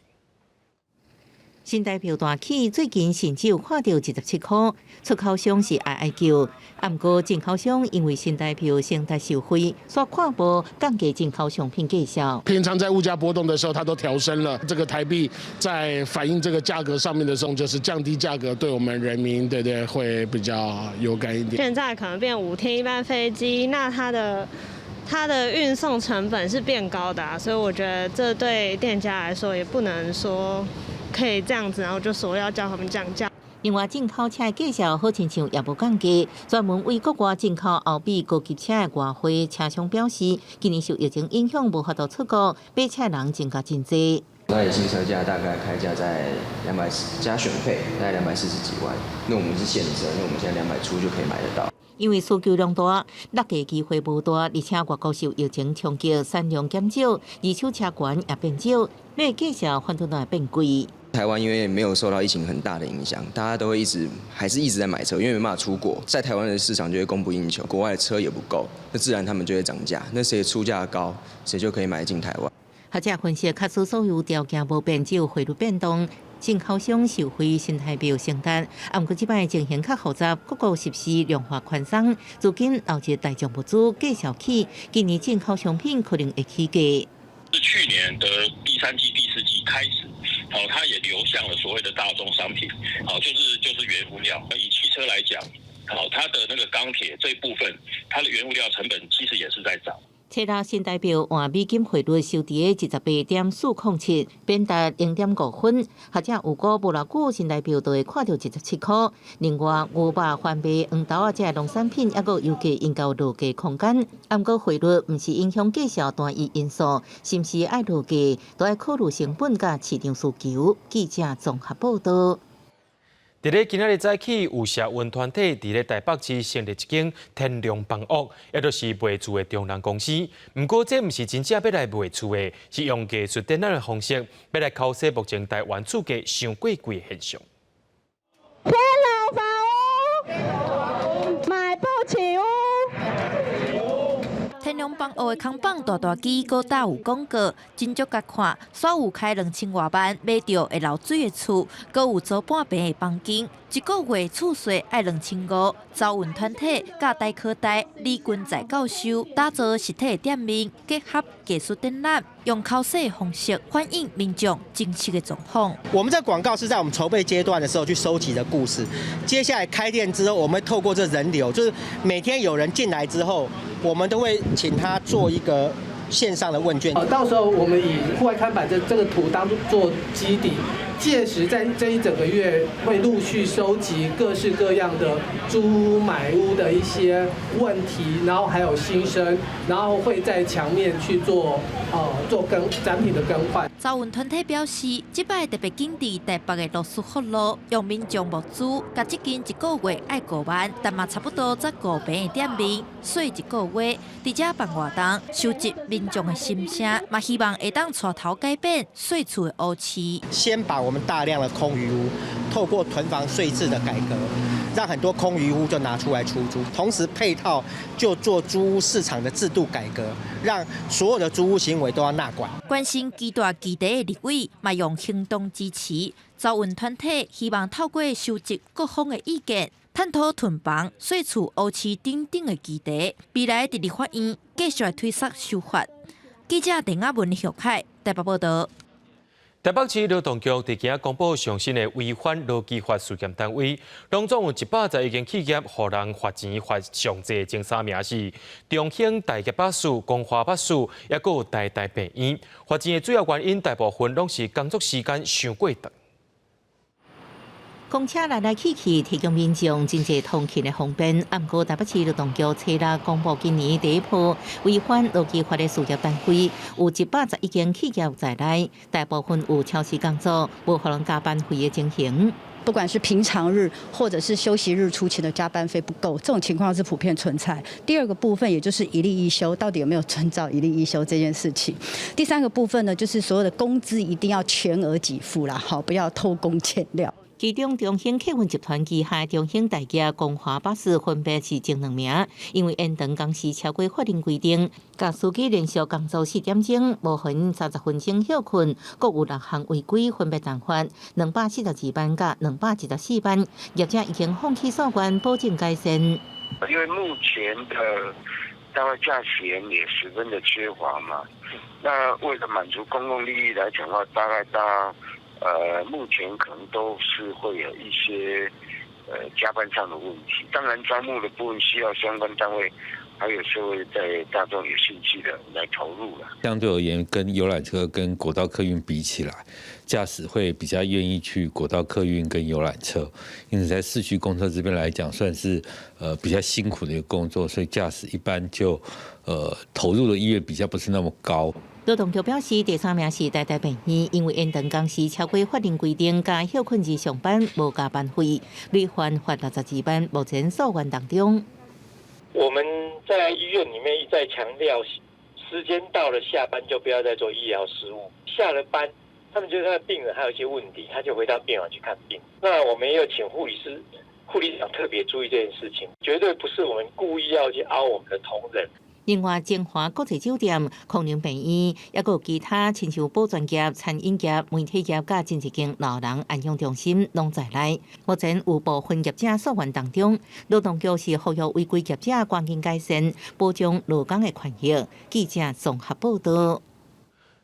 新台票大起，最近甚至有看著27箍，出口商是哀哀叫。啊，毋過進口商因為新台票先達受惠，煞看無降低進口商品價數。平常在物價波動的時候，它都調升了。這個台幣在反映這個價格上面的時候，就是降低價格，對我們人民，對對，會比較有感一點。現在可能變5天一班飛機，那它的運送成本是變高的啊，所以我覺得這對店家來說也不能說可以這樣子，然後就說要叫他們降價。另外，進口車的價數好親像也無降低。專門為國外進口歐美高級車的外匯車商表示，今年受疫情影響，無法度出國，買車人增加真濟。那也新車價大概開價在兩百加選配，大概240幾萬。那我們是現車，那我們現在200出就可以買得到。因為需求量大，落價機會無大，而且外國受疫情衝擊，產量減少，二手車源也變少，你的價數反倒會變貴。台灣因為沒有受到疫情很大的影響，大家都會一直還是一直在買車，因為沒辦法出國，在台灣的市場就會供不應求，國外的車也不夠，那自然他們就會漲價。那誰出價高，誰就可以買進台灣。學者分析，假使所有條件無變，只有匯率變動，進口商受惠新台幣承擔。啊，毋過這擺情形較複雜，各國實施量化寬鬆，資金流入大眾物資價數起，今年進口商品可能會起價。是去年的第三季、第四季開始，好，它也流向了所謂的大宗商品，好，就是原物料。以汽車來講，好，它的那個鋼鐵這一部分，它的原物料成本其實也是在漲。初六新台幣換美金匯率收佇28.407，貶值0.5分。學者預估無偌久，新台幣就會看著27箍。另外，牛肉、番麥、黃豆仔這農產品，猶閣油價應該有落價空間。毋過匯率毋是影響價數單一因素，是毋是愛落價，都愛考慮成本佮市場需求。記者綜合報導。佇咧今仔日早起，有社運團體佇咧台北市成立一間天龍房屋，也就是賣厝的中人公司。毋過，這毋是真正欲來賣厝的，是用藝術展覽的方式，欲來剾洗目前台灣厝價傷過貴的現象。天龍房屋買不起屋。天龍房屋的扛棒大大支，閣搭有廣告，真足共看。煞有開2000外萬買著會漏水的厝，閣有租半坪的房間，一個月厝稅愛2500。走運團體佮台科大李君在教授打造實體的店面，結合藝術展覽，用剾洗的方式反映民眾真實的狀況。我們這廣告是在我們籌備階段的時候去收集的故事，接下來開店之後，我們會透過這人流，就是每天有人進來之後，我們都會請他做一個線上的問卷。到時候我們以戶外看板這個圖當做基底，屆時在這一整個月會陸續收集各式各樣的租屋買屋的一些問題，然後還有心聲，然後會在牆面去做更展品的更換。走運團體表示，這擺特別緊佇台北的羅斯福路，用民眾募資，共這間一個月愛5萬，但嘛差不多才5坪的店面，稅一個月，佇遮辦活動，收集民眾的心聲，嘛希望會當帶頭改變稅厝的烏市。先把我我們大量的空餘屋，透過囤房稅制的改革，讓很多空餘屋就拿出來出租，同時配套就做租屋市場的制度改革，讓所有的租屋行為都要納管。關心基大議題的立委嘛用行動支持，鄒運團體希望透過收集各方的意見，探討囤房、稅厝、烏市等等的議題，未來佇立法院繼續來推捒修法。記者鄧亞文、許凱台北報導。台北市勞動局佇今仔公布上新的違反勞基法事業單位，攏總有111間企業，予人罰錢罰上濟前三名是中興大業巴士、光華巴士，抑閣有台大病院。罰錢的主要原因，大部分攏是工作時間傷過長。公車來來去去，提供民眾真濟通勤的方便。啊，毋過台北市勞動局初六公布今年第一波違反勞基法的事業單位，有111間企業在內，大部分有超時工作，無予人加班費的情形。不管是平常日或者是休息日出勤的加班費不夠，這種情況是普遍存在。第二個部分，也就是一例一休，到底有沒有遵照一例一休這件事情？第三個部分呢，就是所有的工資一定要全額給付啦，好，不要偷工減料。其中，中興客運集團旗下中興大業、光華巴士分別是前兩名，因為延長工時超過法定規定，共司機連續工作4點鐘，無予𪜶30分鐘歇睏，閣有六項違規分別重罰242萬佮214萬，業者已經放棄訴願，保證改善。因為目前的大概駕駛員也十分的缺乏嘛，那為了滿足公共利益來講的話，大概到目前可能都是會有一些加班上的問題。當然，招募的部分需要相關單位還有社會在大眾有興趣的來投入了。相對而言，跟遊覽車跟國道客運比起來，駕駛會比較願意去國道客運跟遊覽車。因此，在市區公車這邊來講，算是比較辛苦的一個工作，所以駕駛一般就投入的意願比較不是那麼高。勞動局表示，第三名是台大病院，因為延長工時超過法定規定，加歇睏日上班無加班費，累犯罰62萬，目前訴願當中。我們在醫院裡面一再強調，時間到了下班就不要再做醫療事務。下了班，他們覺得他的病人還有一些問題，他就回到病房去看病。那我們也有請護理師、護理長特別注意這件事情，絕對不是我們故意要去凹我們的同仁。另外，晶華國際酒店、康寧病院，抑閣有其他親像保全業、餐飲業、媒體業，佮真濟間老人安養中心攏在內。目前有部分業者訴願當中，勞動局是呼籲違規業者趕緊改善，保障勞工的權益。記者綜合報導。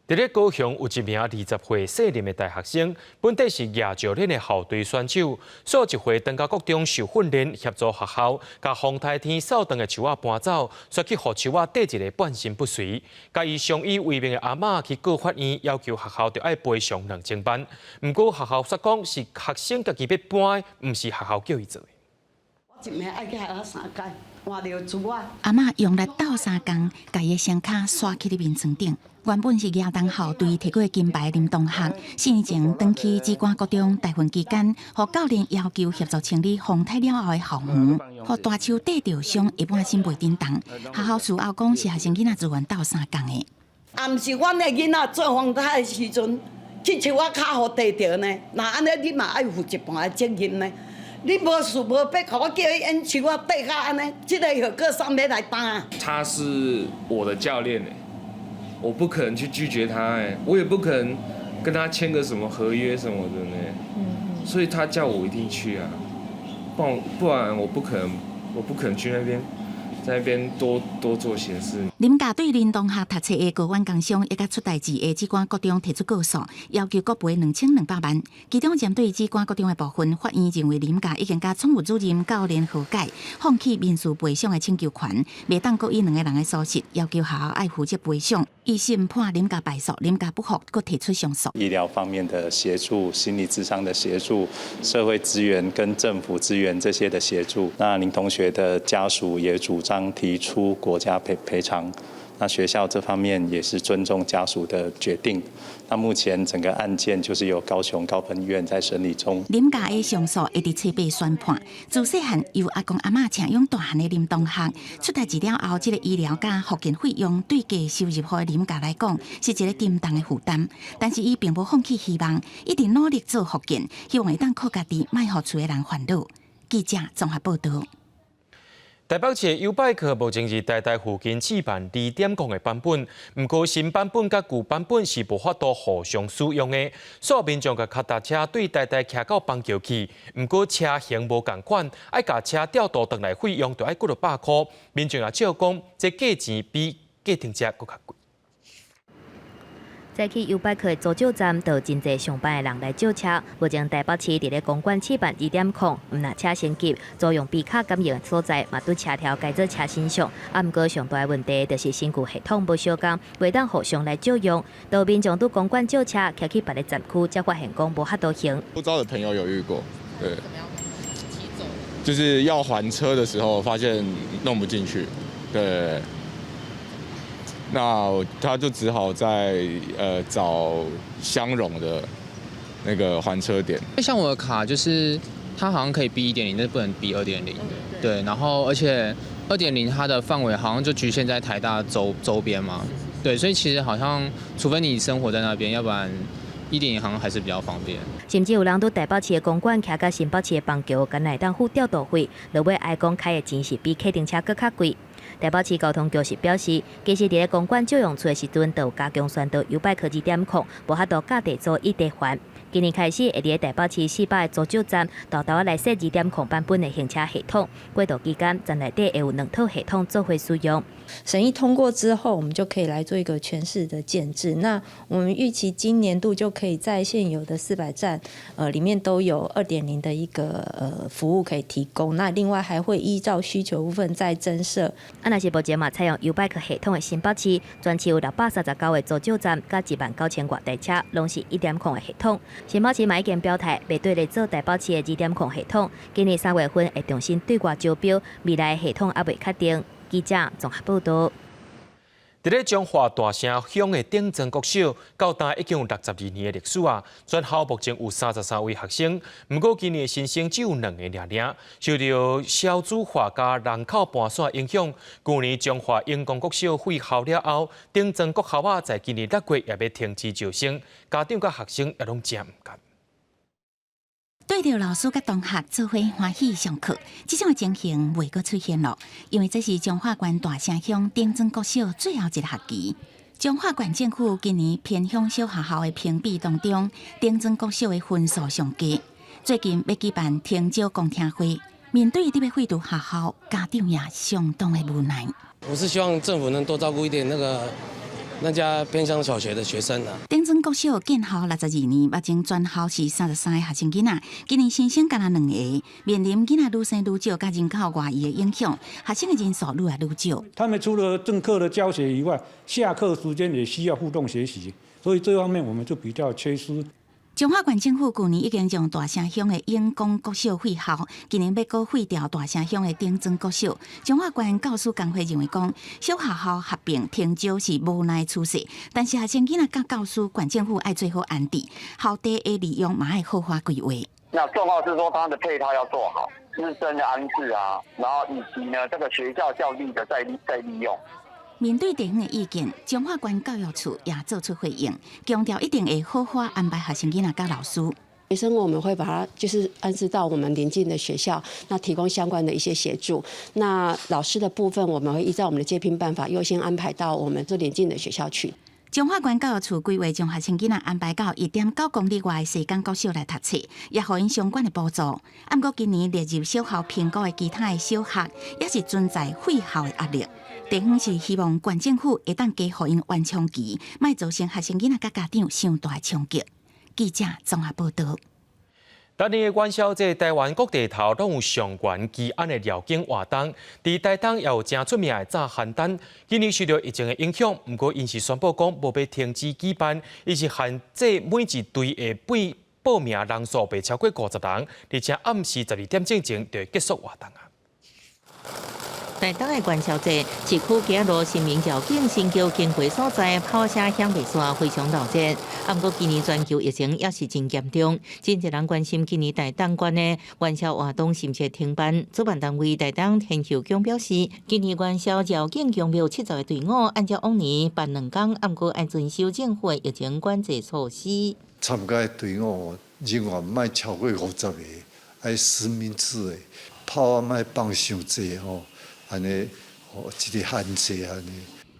佇咧高雄有一名20歲細林的大學生，本底是野石練的校隊選手，煞一回轉到國中受訓練，協助學校共風颱天掃斷的樹仔搬走，煞去予樹仔硩一个半身不遂，共伊相依為命的阿嬤去告法院，要求學校著愛賠償2000萬。毋過學校煞講是學生家己欲搬，毋是學校叫伊做的。我一暝愛去學校三擺，換尿苴仔。阿嬤用力鬥相共，共伊的雙跤徙去佇眠床頂。原本是亞東校隊提過金牌林同學，4年前轉去梓官國中大訓期間，予教練要求協助清理風颱了後的校園，予大樹硩著傷，下半身袂振動。學校事後講是學生囡仔自願鬥相共的。啊，毋是阮的囡仔做風颱的時陣，去樹仔跤予硩著呢。若按呢，你嘛愛負一半的責任呢。你無事無必，予我叫伊用樹仔硩甲按呢，這个後果啥欲來擔？他是我的教練我不可能去拒絕他哎，我也不可能跟他簽個什麼合約什麼的呢，所以他叫我一定去啊，不然我不可能去那邊，在那邊多多做閒事。林家對林同學讀冊的高遠工傷，抑佮出代誌的梓官國中提出告訴，要求各賠2200萬。其中針對梓官國中的部分，法院認為林家已經佮總務主任教練和解，放棄民事賠償的請求權，袂當閣以兩个人的疏失要求學校愛負責賠償。一審判林家敗訴，林家不服，閣提出上訴。醫療方面的協助、心理諮商的協助、社會資源跟政府資源這些的協助。那林同學的家屬也主張提出國家賠償。那學校這方面也是尊重家屬的決定。那目前整個案件就是由高雄高分醫院在審理中。林家的上訴會佇初八宣判。自細漢由阿公阿嬤請養大漢的林同學出代誌了後，這個醫療佮復健費用對低收入戶的林家來講是一個沉重的負擔。但是伊並無放棄希望，一直努力做復健，希望會當靠家己，莫予厝的人煩惱。記者綜合報道。台北市的YouBike目前佇台大附近試辦2.0的版本，毋過新版本佮舊版本是無法度互相使用的。所有民眾共跤踏車對台大騎到板橋去，毋過車型無仝款，愛共車調度轉來費用就愛幾落百箍。民眾也笑講，這價錢比計程車閣較貴。早起 YouBike 的租借站，就真濟上班的人來借車。目前台北市佇咧公館試辦2.0，毋但車升級，租用咇卡感應的所在，嘛對車條改做車身相。啊，毋過上大的問題就是新舊系統無相仝，袂當互相來借用。當民眾佇公館借車，騎去別个站區，才發現講無法度還。周遭的朋友有遇過，對，就是要還車的時候，發現弄不進去，對。那他就只好在找相容的那個還車點。像我的卡就是它好像可以嗶1.0，但是不能嗶2.0。對，然後而且2.0它的範圍好像就局限在台大周邊嘛。對，所以其實好像除非你生活在那邊，要不然1.0好像還是比較方便。甚至有人佇台北市的公館騎到新北市的板橋，敢若會當付調度費，落尾哀講開的錢是比計程車閣較貴。台北市交通局是表示，其實佇咧公館借用厝的時陣，就有加強宣導 YouBike 2.0，無法度佮地租異地還。今年開始，會佇咧台北市400个租借站，沓沓仔來設2.0版本的行車系統。過渡期間，站內底會有兩套系統做伙使用。審議通過之後，我們就可以來做一個全市的建置。那我們預期今年度就可以在現有的400站，裡面都有2.0的一個服務可以提供。那另外還會依照需求部分再增設。啊，若是目前嘛採用 YouBike 系統的新北市，全市有639个租借站，佮1萬9千外台車，攏是1.0的系統。新北市嘛已經表態，袂對咧做台北市的2.0系統。今年3月份會重新對外招標，未來系統猶未確定。記者綜合報道。佇咧彰化大城鄉的頂莊國小，到今已經有62年的歷史啊。全校目前有33位學生，毋過今年的新生只有兩个爾爾。受著少子化佮人口搬徙影響，舊年彰化永光國小廢校了後，頂莊國校仔在今年6月也欲停止招生，家長佮學生也攏誠毋甘。對著老師佮同學做伙歡喜上課，這種的情形袂閣出現囉，因為這是彰化縣大城鄉頂莊國小最後一個學期。彰化縣政府今年偏鄉小學校的評比當中，頂莊國小的分數上低。最近欲舉辦停招公聽會，面對欲廢除學校，家長也相當的無奈。我是希望政府能多照顧一點那個那家偏鄉小學的學生啊。頂莊國小建校62年，目前全校是33個學生囡仔。今年新生干焦兩個，面臨囡仔愈生愈少，佮人口外移的影響，學生的人數愈來愈少。他們除了正課的教學以外，下課時間也需要互動學習，所以這方面我們就比較缺失。彰化縣政府舊年已經將大城鄉的永光國小廢校，今年欲閣廢掉大城鄉的頂莊國小。彰化縣教師工會認為講，小學校合併停招是無奈趨勢，但是學生囡仔佮教師，縣政府愛做好安置，校地的利用嘛愛好好規劃。那重要是說，它的配套要做好，師生的安置啊，然後以及呢，這個學校校地的再利用。面對地方的意見，彰化縣教育處也做出回應，強調一定會好好安排學生囡仔佮老師。學生我們會把他就是安置到我們鄰近的學校，那提供相關的一些協助。那老師的部分，我們會依照我們的借聘辦法，優先安排到我們這鄰近的學校去。彰化縣教育處規劃將學生囡仔安排到1.9公里外的西港國小來讀冊，也予𪜶相關的補助。毋過今年列入小校評估的其他的小學，也是存在廢校的壓力。地方是希望縣政府會當加予𪜶緩衝期，莫造成學生囡仔佮家長傷大的衝擊。記者綜合報道。逐年的元宵節，台灣各地頭攏有上懸奇案的繞境活動。佇台東也有誠出名的炸番燈。今年受著疫情的影響，毋過𪜶是宣布講無欲停止舉辦，伊是限制每一隊的報名人數袂超過50人，而且暗時12點鐘前就會結束活動啊。台東的元宵節，市區街路新民橋景新橋經過所在，炮聲響袂煞，非常鬧熱。啊，毋過今年全球疫情也是真嚴重，真濟人關心今年台東縣的元宵活動是毋是會停辦。主辦單位台東天后宮表示，今年元宵繞境宮廟70個隊伍，按照往年辦兩工，啊，毋過愛遵守政府的疫情管制措施。參加隊伍人員莫超過50個，愛實名制的，炮仔莫放傷濟吼。按呢，予一个限制按呢。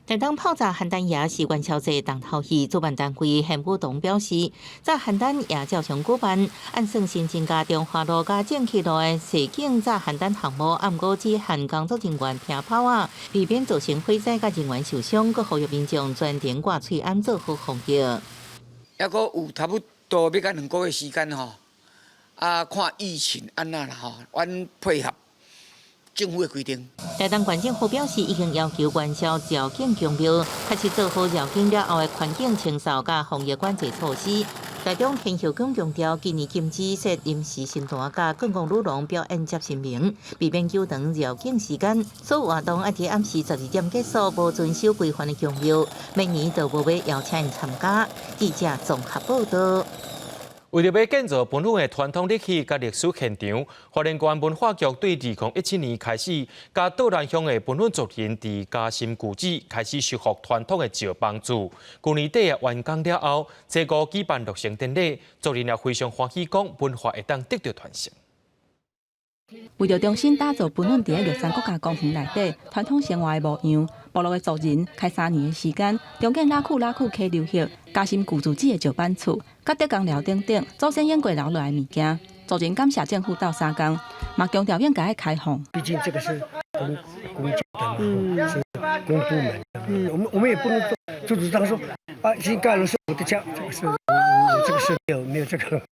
台東炮炸邯鄲夜是元宵節重頭戲，主辦單位玄武堂表示，炸邯鄲夜照常舉辦，按算新增加中華路佮正氣路的實景炸邯鄲項目，啊，毋過只限工作人員聽炮仔，避免造成火災佮人員受傷，閣呼籲民眾專程掛喙罨做好防疫。猶閣有差不多欲到2個月時間吼，啊，看疫情按怎啦吼，阮配合政府的規定。台東縣政府表示，已經要求元宵繞境宮廟開始做好繞境了後的環境清掃佮防疫管制措施。台中天后宮強調，今年禁止設臨時神壇佮觀光女郎表演接神明，避免糾長繞境時間。所有活動愛佇暗時12點結束，無遵守規範的宮廟，明年就無欲邀請𪜶參加。記者綜合報道。為著欲建造本土的傳統禮器佮歷史現場，花蓮縣文化局對2017年開始，佮道南鄉的本土族人佇嘉心舊址開始修復傳統的石房厝。舊年底啊完工了後，初五舉辦落成典禮，族人也非常歡喜，講文化會當得到傳承。為著重新打造本土佇咧玉山國家公園內底傳統生活的模樣，部落的族人開3年的時間，重建拉庫拉庫溪流域嘉心舊住址的石板厝，佮竹工寮等等祖先用過留落來的物件。族人感謝政府鬥相共，嘛強調應該愛開放。畢竟這個是公公家的嘛，是公部門。我們也不能做主張說啊，新蓋樓是我的家，這個是這個是沒有這個。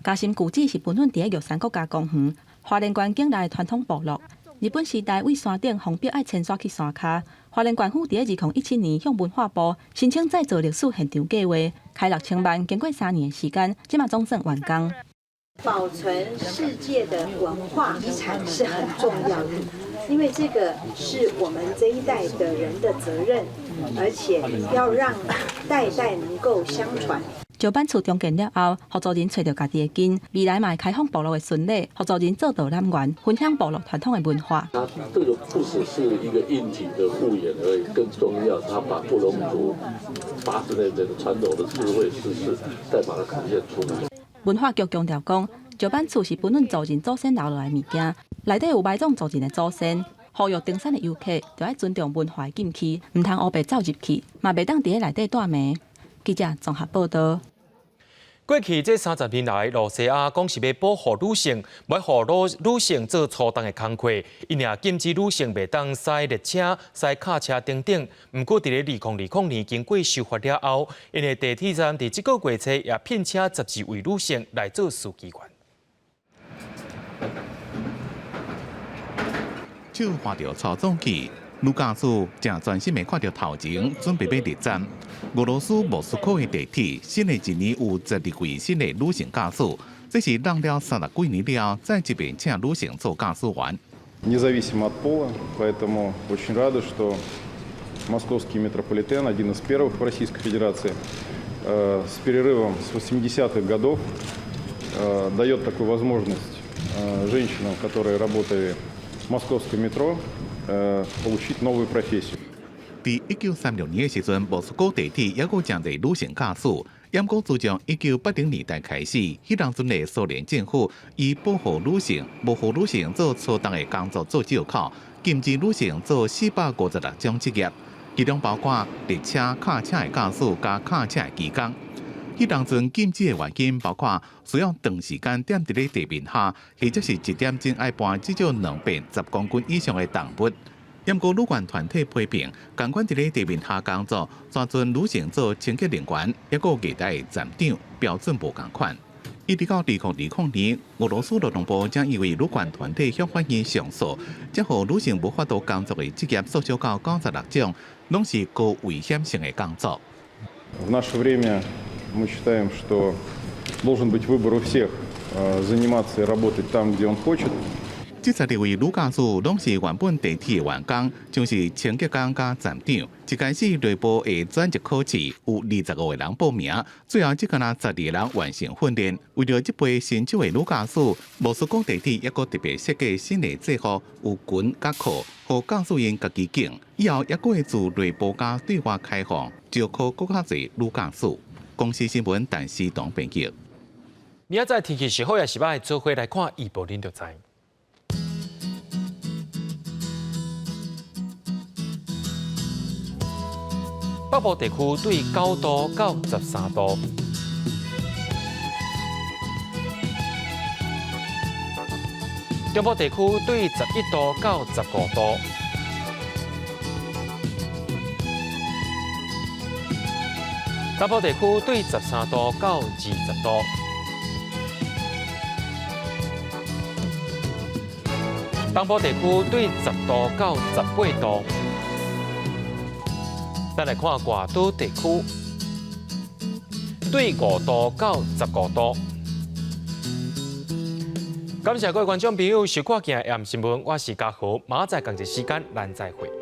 嘉心舊址是本土佇咧玉山國家公園花蓮縣境內傳統部落。日本時代為山頂封壁愛遷徙去山跤，花蓮縣府佇咧2017年向文化部申請再造歷史現場計劃，開6000萬，經過3年的時間，這馬總算完工。保存世界的文化遺產是很重要的，因為這個是我們這一代的人的責任，而且要讓代代能夠相傳。石板厝重建了後，予族人揣著家己的根，未來嘛會開放部落的巡禮，予族人做導覽員，分享部落傳統的文化。它這個不只是一個硬體的復原而已，更重要，它把布農族80年的傳統的智慧知識，再把它呈現出來。文化局強調講，石板厝是本土族人祖先留落來的物件，內底有埋葬族人的祖先。呼籲登山的遊客，著愛尊重文化的禁區，毋通烏白走入去，嘛袂當佇咧內底蹛暝。記者綜合報道。過去這30年來，露西亞講是欲保護女性，無予女性做粗重的工課，𪜶也禁止女性袂當駛列車、駛卡車等等。毋過，佇咧2020年經過修法了後，𪜶的地鐵站佇這個月初也聘請12位女性來做司機員。手滑著操縱器，女駕駛正專心的看著頭前，準備欲入站。俄羅斯莫斯科的地鐵，新的一年有12位新的女性駕駛，這是挵了30幾年了，再一遍請女性做駕駛員。 Независимо от пола, поэтому очень рады, что московский метрополитен, один из первых в Российской Федерации, с перерывом с 80-х годов, дает такую возможность женщинам, которые работали в московском метро, получить новую профессию. 佇1936年的時陣，莫斯科地鐵猶閣誠濟女性駕駛。毋過自從1980年代開始，彼當陣的蘇聯政府以保護女性、無予女性做粗重的工作做藉口，禁止女性做456種職業，其中包括列車、卡車的駕駛佮卡車的機工。彼當陣禁止的原因包括需要長時間踮佇咧地面下，或者是一點鐘愛搬至少兩遍10公斤以上的重物。毋過女權團體批評，仝款佇咧地面下工作，專陣女性做清潔人員，抑閣月台的站長標準無仝款。一直到2020年，俄羅斯勞動部才因為女權團體向法院上訴，才予女性無法度工作的職業縮小到96種，攏是高危險性的工作。 В наше время мы считаем, что должен быть выбор у всех заниматься и работать там, где он хочет. 這12位女駕駛攏是原本地鐵的員工，像是清潔工佮站長。一開始內部的轉職考試有25個人報名，最後只干焦12個人完成訓練。為著這批新招的女駕駛，莫斯科地鐵猶閣特別設計新的制服，有裙佮褲，予駕駛員家己揀。以後猶閣會自內部佮對外開放，招考閣較濟女駕駛。公視新聞陳思彤編輯。明仔載天氣是好抑是䆀，做伙來看預報，恁就知。北部地區對9度到13度，中部地區對11度到15度，南部地區對13度到20度，東部地區對10度到18度。再來看外島地區，對5度到15度。感謝各位觀眾朋友收看今日的新聞，我是嘉豪，明仔載仝一時間，咱再會。